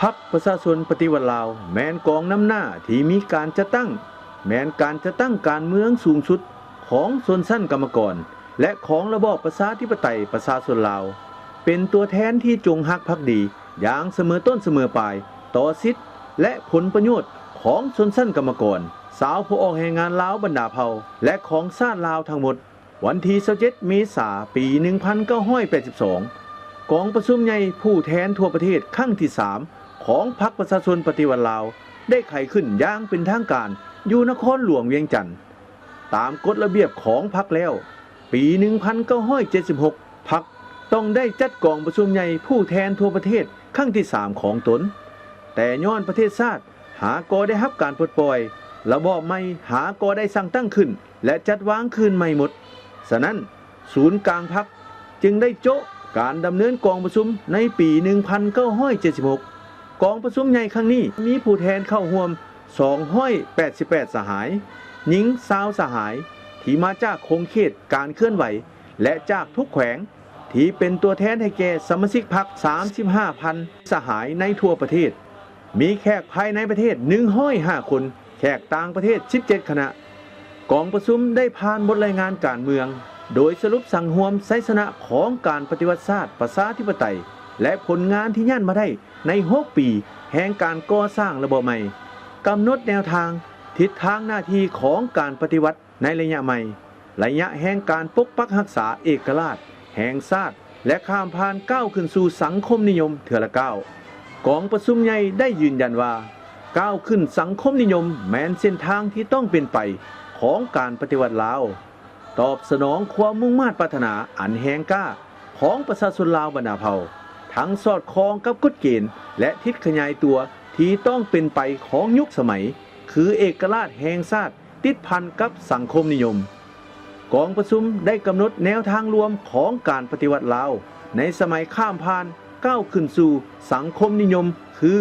ພັກປະຊາຊົນປະຕິວັດລາວ ແມ່ນກອງນຳໜ້າທີ່ມີການຈັດຕັ້ງ, ແມ່ນການຈັດຕັ້ງການເມືອງສູງສຸດຂອງຊົນຊັ້ນກຳມະກອນ ແລະ ຂອງລະບອບປະຊາທິປະໄຕປະຊາຊົນລາວ, ເປັນຕົວແທນທີ່ຈົງຮັກພັກດີຢ່າງສະເໝີຕົ້ນສະເໝີປາຍຕໍ່ສິດ ແລະ ຜົນປະໂຫຍດຂອງຊົນຊັ້ນກຳມະກອນ, ຊາວຜູ້ອອກແຮງງານລາວບັນດາເຜົ່າ ແລະ ຂອງຊາດລາວທັງໝົດ. ວັນທີຊາວເຈັດ ເມສາ ປີໜຶ່ງພັນເກົ້າຮ້ອຍແປດສິບສອງ ກອງປະຊຸມໃຫຍ່ຜູ້ແທນທົ່ວປະເທດຄັ້ງທີສາມ ຂອງພັກປະຊາຊົນປະຕິວັດລາວ ໄດ້ໄຂຂຶ້ນຢ່າງເປັນທາງການຢູ່ນະຄອນຫຼວງວຽງຈັນ. ຕາມກົດລະບຽບຂອງພັກແລ້ວ, ປີໜຶ່ງພັນເກົ້າຮ້ອຍເຈັດສິບຫົກ ພັກຕ້ອງໄດ້ຈັດກອງປະຊຸມໃຫຍ່ຜູ້ແທນທົ່ວປະເທດຄັ້ງທີສາມຂອງຕົນ. ແຕ່ຍ້ອນປະເທດຊາດຫາກໍໄດ້ຮັບການປົດປ່ອຍ, ລະບອບໃໝ່ຫາກໍໄດ້ສ້າງຕັ້ງຂຶ້ນ ແລະ ຈັດວາງຄືນໃໝ່ໝົດ. ສະນັ້ນ, ສູນກາງພັກຈຶ່ງໄດ້ໂຈະການດຳເນີນກອງປະຊຸມໃນປີໜຶ່ງພັນເກົ້າຮ້ອຍເຈັດສິບຫົກ. ກອງປະຊຸມໃຫຍ່ຄັ້ງນີ້ມີຜູ້ແທນເຂົ້າຮ່ວມສອງຮ້ອຍແປດສິບແປດສະຫາຍ, ຍິງຊາວສະຫາຍ ທີ່ມາຈາກຂົງເຂດການເຄື່ອນໄຫວ ແລະ ຈາກທຸກແຂວງ, ທີ່ເປັນຕົວແທນໃຫ້ແກ່ສະມາຊິກພັກສາມສິບຫ້າພັນສະຫາຍໃນທົ່ວປະເທດ. ມີແຂກພາຍໃນປະເທດໜຶ່ງຮ້ອຍຫ້າຄົນ, ແຂກຕ່າງປະເທດສິບເຈັດຄະນະ. ກອງປະຊຸມໄດ້ຜ່ານບົດລາຍງານການເມືອງ ໂດຍສະຫຼຸບສັງຮວມໄຊຊະນະຂອງການປະຕິວັດຊາດປະຊາທິປະໄຕ ແລະ ຜົນງານທີ່ຍາດມາໄດ້ໃນຫົກປີແຫ່ງການກໍ່ສ້າງລະບອບໃໝ່, ກຳນົດແນວທາງ, ທິດທາງໜ້າທີ່ຂອງການປະຕິວັດ ໃນໄລຍະໃໝ່, ໄລຍະແຫ່ງການປົກປັກຮັກສາເອກະລາດແຫ່ງຊາດ ແລະ ຂ້າມຜ່ານກ້າວຂຶ້ນສູ່ສັງຄົມນິຍົມເທື່ອລະກ້າວ. ກອງປະຊຸມໃຫຍ່ໄດ້ຢືນຢັນວ່າ ກ້າວຂຶ້ນສັງຄົມນິຍົມແມ່ນເສັ້ນທາງທີ່ຕ້ອງເປັນໄປຂອງການປະຕິວັດລາວ, ຕອບສະໜອງຄວາມມຸ່ງມາດປາດຖະໜາອັນແຮງກ້າ ຂອງປະຊາຊົນລາວບັນດາເຜົ່າ, ທັງສອດຄ່ອງກັບກົດເກນ ແລະ ທິດຂະຫຍາຍຕົວທີ່ຕ້ອງເປັນໄປຂອງຍຸກສະໄໝ, ຄືເອກະລາດແຫ່ງຊາດ ຕິດພັນກັບສັງຄົມນິຍົມ. ກອງປະຊຸມໄດ້ກຳນົດແນວທາງລວມຂອງການປະຕິວັດລາວໃນສະໄໝຂ້າມຜ່ານກ້າວຂຶ້ນສູ່ສັງຄົມນິຍົມ ຄື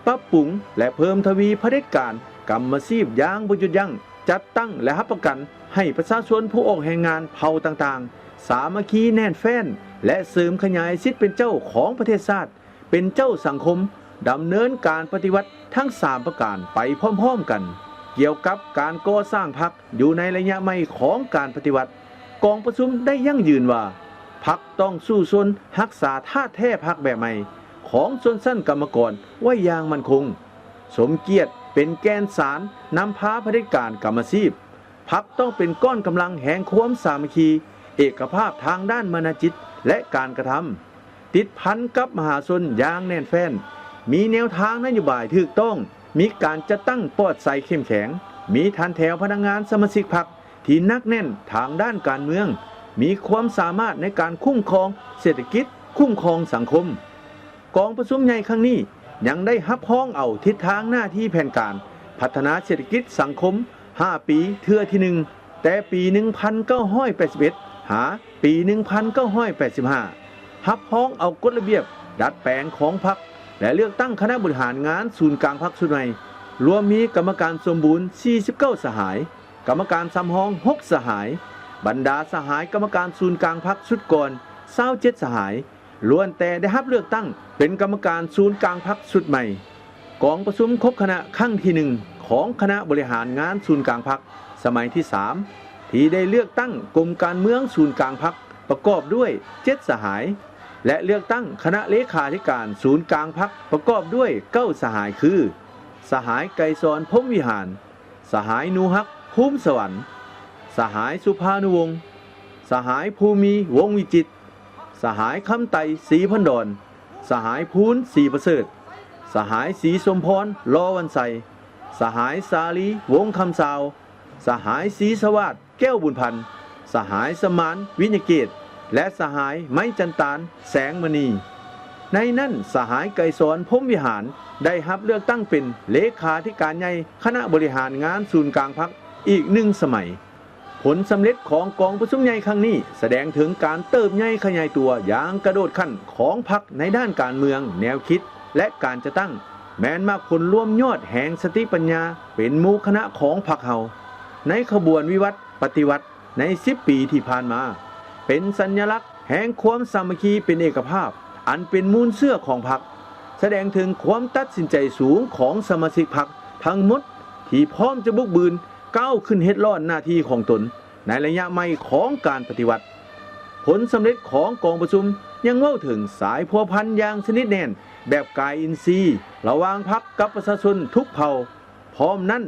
ປັບປຸງ ແລະ ເພີ່ມທະວີຜະເດັດການກຳມະຊີບຢ່າງບໍ່ຢຸດຢັ້ງ, ຈັດຕັ້ງ ແລະ ຮັບປະກັນໃຫ້ປະຊາຊົນຜູ້ອອກແຮງງານເຜົ່າຕ່າງໆ ສາມັກຄີແໜ້ນແຟ້ນ ແລະ ເສີມຂະຫຍາຍສິດເປັນເຈົ້າຂອງປະເທດຊາດ ເປັນເຈົ້າສັງຄົມ, ດຳເນີນການປະຕິວັດທັງສາມປະການໄປພ້ອມໆກັນ. ກ່ຽວກັບການກໍ່ສ້າງພັກຢູ່ໃນໄລຍະໃໝ່ຂອງການປະຕິວັດ, ກອງປະຊຸມໄດ້ຢັ້ງຢືນວ່າ ພັກຕ້ອງສູ້ຊົນຮັກສາທາດແທ້ພັກແບບໃໝ່ຂອງຊົນຊັ້ນກຳມະກອນໄວ້ຢ່າງໝັ້ນຄົງ, ສົມກຽດເປັນແກ່ນສານນຳພາຜະເດັດການກຳມະຊີບ. ພັກຕ້ອງເປັນກ້ອນກຳລັງແຫ່ງຄວາມສາມັກຄີ, ເອກະພາບທາງດ້ານມະນະຈິດ ແລະ ການກະທຳ, ຕິດພັນກັບມະຫາຊົນຢ່າງແໜ້ນແຟ້ນ, ມີແນວທາງນະໂຍບາຍຖືກຕ້ອງ, ມີການຈັດຕັ້ງປອດໃສເຂັ້ມແຂງ, ມີຖັນແຖວພະນັກງານສະມາຊິກພັກທີ່ໜັກແໜ້ນທາງດ້ານການເມືອງ, ມີຄວາມສາມາດໃນການຄຸ້ມຄອງເສດຖະກິດ, ຄຸ້ມຄອງສັງຄົມ. ກອງປະຊຸມໃຫຍ່ຄັ້ງນີ້ຍັງໄດ້ຮັບຮອງເອົາທິດທາງໜ້າທີ່ແຜນການພັດທະນາເສດຖະກິດສັງຄົມຫ້າປີເທື່ອທີໜຶ່ງ ແຕ່ປີໜຶ່ງພັນເກົ້າຮ້ອຍແປດສິບເອັດ ຫາປີໜຶ່ງພັນເກົ້າຮ້ອຍແປດສິບຫ້າ, ຮັບຮອງເອົາກົດລະບຽບດັດແປງຂອງພັກ ແລະ ເລືອກຕັ້ງຄະນະບໍລິຫານງານສູນກາງພັກຊຸດໃໝ່, ລວມມີກຳມະການສົມບູນສີ່ສິບເກົ້າສະຫາຍ, ກຳມະການສຳຮອງຫົກສະຫາຍ, ບັນດາສະຫາຍກຳມະການສູນກາງພັກຊຸດກ່ອນຊາວເຈັດສະຫາຍ, ລ້ວນແຕ່ໄດ້ຮັບເລືອກຕັ້ງເປັນກຳມະການສູນກາງພັກຊຸດໃໝ່. ກອງປະຊຸມຄົບຄະນະຄັ້ງທີໜຶ່ງຂອງຄະນະບໍລິຫານງານສູນກາງພັກສະໄໝທີສາມ ທີ່ໄດ້ເລືອກຕັ້ງກົມການເມືອງສູນກາງພັກປະກອບດ້ວຍເຈັດສະຫາຍ ແລະ ເລືອກຕັ້ງຄະນະເລຂາທິການສູນກາງພັກປະກອບດ້ວຍເກົ້າສະຫາຍ ຄື ສະຫາຍ ໄກສອນ ພົມວິຫານ, ສະຫາຍ ໜູຮັກ ພູມສະຫວັນ, ສະຫາຍ ສຸພານຸວົງ, ສະຫາຍ ພູມີ ວົງວິຈິດ, ສະຫາຍ ຄຳໄຕ ສີພັນດອນ, ສະຫາຍ ພູນ ສີປະເສີດ, ສະຫາຍ ສີສົມພອນ ລໍວັນໄຊ, ສະຫາຍ ສາລີ ວົງຄຳຊາວ, ສະຫາຍ ສີສະຫວາດ ແກ້ວບຸນພັນ, ສະຫາຍ ສະໝານ ວິຍະເກດ ແລະ ສະຫາຍ ໄມຈັນຕານ ແສງມະນີ. ໃນນັ້ນ ສະຫາຍ ໄກສອນ ພົມວິຫານ ໄດ້ຮັບເລືອກຕັ້ງເປັນເລຂາທິການໃຫຍ່ຄະນະບໍລິຫານງານສູນກາງພັກອີກໜຶ່ງສະໄໝ. ຜົນສຳເລັດຂອງກອງປະຊຸມໃຫຍ່ຄັ້ງນີ້ ສະແດງເຖິງການເຕີບໃຫຍ່ຂະຫຍາຍຕົວຢ່າງກະໂດດຂັ້ນຂອງພັກໃນດ້ານການເມືອງ, ແນວຄິດ ແລະ ການຈັດຕັ້ງ, ແມ່ນໝາກຜົນລວມຍອດແຫ່ງສະຕິປັນຍາເປັນໝູ່ຄະນະຂອງພັກເຮົາ ໃນຂະບວນວິວັດປະຕິວັດໃນສິບປີທີ່ຜ່ານມາ, ເປັນສັນຍະລັກແຫ່ງຄວາມສາມັກຄີເປັນເອກະພາບ ອັນເປັນມູນເຊື້ອຂອງພັກ. ສະແດງເຖິງຄວາມຕັດສິນໃຈສູງຂອງສະມາຊິກພັກທັງໝົດ ທີ່ພ້ອມຈະບຸກບືນກ້າວຂຶ້ນເຮັດລ້ອນໜ້າທີ່ຂອງຕົນໃນໄລຍະໃໝ່ຂອງການປະຕິວັດ. ຜົນສຳເລັດຂອງກອງປະຊຸມຍັງເວົ້າເຖິງສາຍພົວພັນຢ່າງສະໜິດແໜ້ນແບບກາຍອິນຊີ ລະຫວ່າງພັກກັບປະຊາຊົນທຸກເຜົ່າ. ພ້ອມນັ້ນ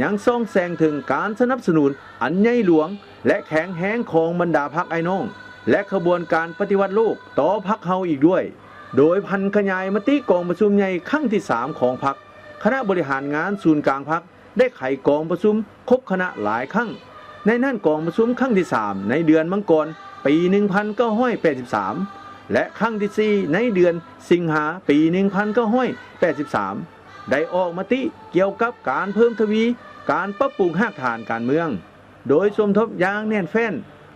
ຍັງສ່ອງແສງເຖິງການສະໜັບສະໜູນອັນໃຫຍ່ຫຼວງ ແລະ ແຂງແຮງຂອງບັນດາພັກອ້າຍນ້ອງ ແລະ ຂະບວນການປະຕິວັດໂລກຕໍ່ພັກເຮົາອີກດ້ວຍ. ໂດຍຜັນຂະຫຍາຍມະຕິກອງປະຊຸມໃຫຍ່ຄັ້ງທີສາມຂອງພັກ, ຄະນະບໍລິຫານງານສູນກາງພັກໄດ້ໄຂກອງປະຊຸມຄົບຄະນະຫຼາຍຄັ້ງ, ໃນນັ້ນກອງປະຊຸມຄັ້ງທີສາມໃນເດືອນມັງກອນປີໜຶ່ງພັນເກົ້າຮ້ອຍແປດສິບສາມ ແລະ ຄັ້ງທີສີ່ໃນເດືອນສິງຫາປີໜຶ່ງພັນເກົ້າຮ້ອຍແປດສິບສາມ ໄດ້ອອກມະຕິກ່ຽວກັບການເພີ່ມທະວີການປັບປຸງຮາກຖານການເມືອງ, ໂດຍສົມທົບຢ່າງແໜ້ນແຟ້ນ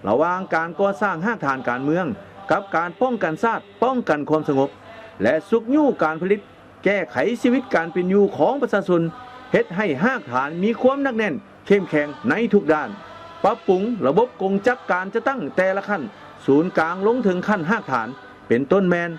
ລະຫວ່າງການກໍ່ສ້າງຮາກຖານການເມືອງ ກັບການປ້ອງກັນຊາດ, ປ້ອງກັນຄວາມສະຫງົບ ແລະ ຊຸກຍູ້ການຜະລິດ ແກ້ໄຂຊີວິດການເປັນຢູ່ຂອງປະຊາຊົນ, ເຮັດໃຫ້ຮາກຖານມີຄວາມໜັກແໜ້ນ ເຂັ້ມແຂງໃນທຸກດ້ານ, ປັບປຸງລະບົບກົງຈັກການຈັດຕັ້ງແຕ່ລະຂັ້ນ, ສູນກາງລົງເຖິງຂັ້ນຮາກຖານ, ເປັນຕົ້ນແມ່ນ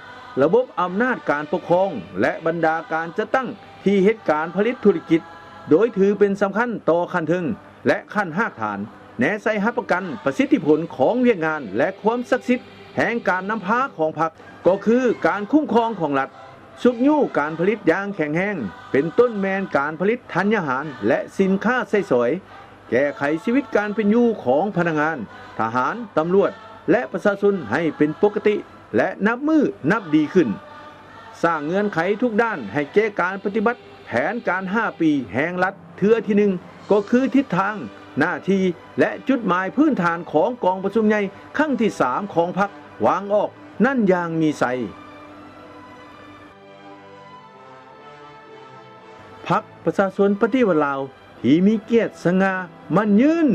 ລະບົບອຳນາດການປົກຄອງ ແລະ ບັນດາການຈັດຕັ້ງທີ່ເຮັດການຜະລິດທຸລະກິດ ໂດຍຖືເປັນສຳຄັນຕໍ່ຂັ້ນເທິງ ແລະ ຂັ້ນຮາກຖານ, ແນໃສ່ຮັບປະກັນປະສິດທິຜົນຂອງວຽກງານ ແລະ ຄວາມສັກສິດແຫ່ງການນຳພາຂອງພັກ ກໍຄືການຄຸ້ມຄອງຂອງລັດ, ຊຸກຍູ້ການຜະລິດຢ່າງແຂງແຮງ, ເປັນຕົ້ນແມ່ນການຜະລິດທັນຍາຫານ ແລະ ສິນຄ້າໃຊ້ສອຍ, ແກ້ໄຂຊີວິດການເປັນຢູ່ຂອງພະນັກງານ, ທະຫານ, ຕຳຫຼວດ ແລະ ປະຊາຊົນໃຫ້ເປັນປົກກະຕິ ແລະ ນັບມື້ນັບດີຂຶ້ນ. ສ້າງເງື່ອນໄຂທຸກດ້ານໃຫ້ແກ່ການປະຕິບັດແຜນການຫ້າປີແຫ່ງລັດເທື່ອທີໜຶ່ງ ກໍຄືທິດທາງ, ໜ້າທີ່ ແລະ ຈຸດໝາຍພື້ນຖານຂອງກອງປະຊຸມໃຫຍ່ຄັ້ງທີສາມຂອງພັກວາງອອກນັ້ນຢ່າງມີໄຊ. ພັກປະຊາຊົນປະຕິວັດລາວ ທີ່ມີກຽດສະຫງ່າໝັ້ນຍືນ!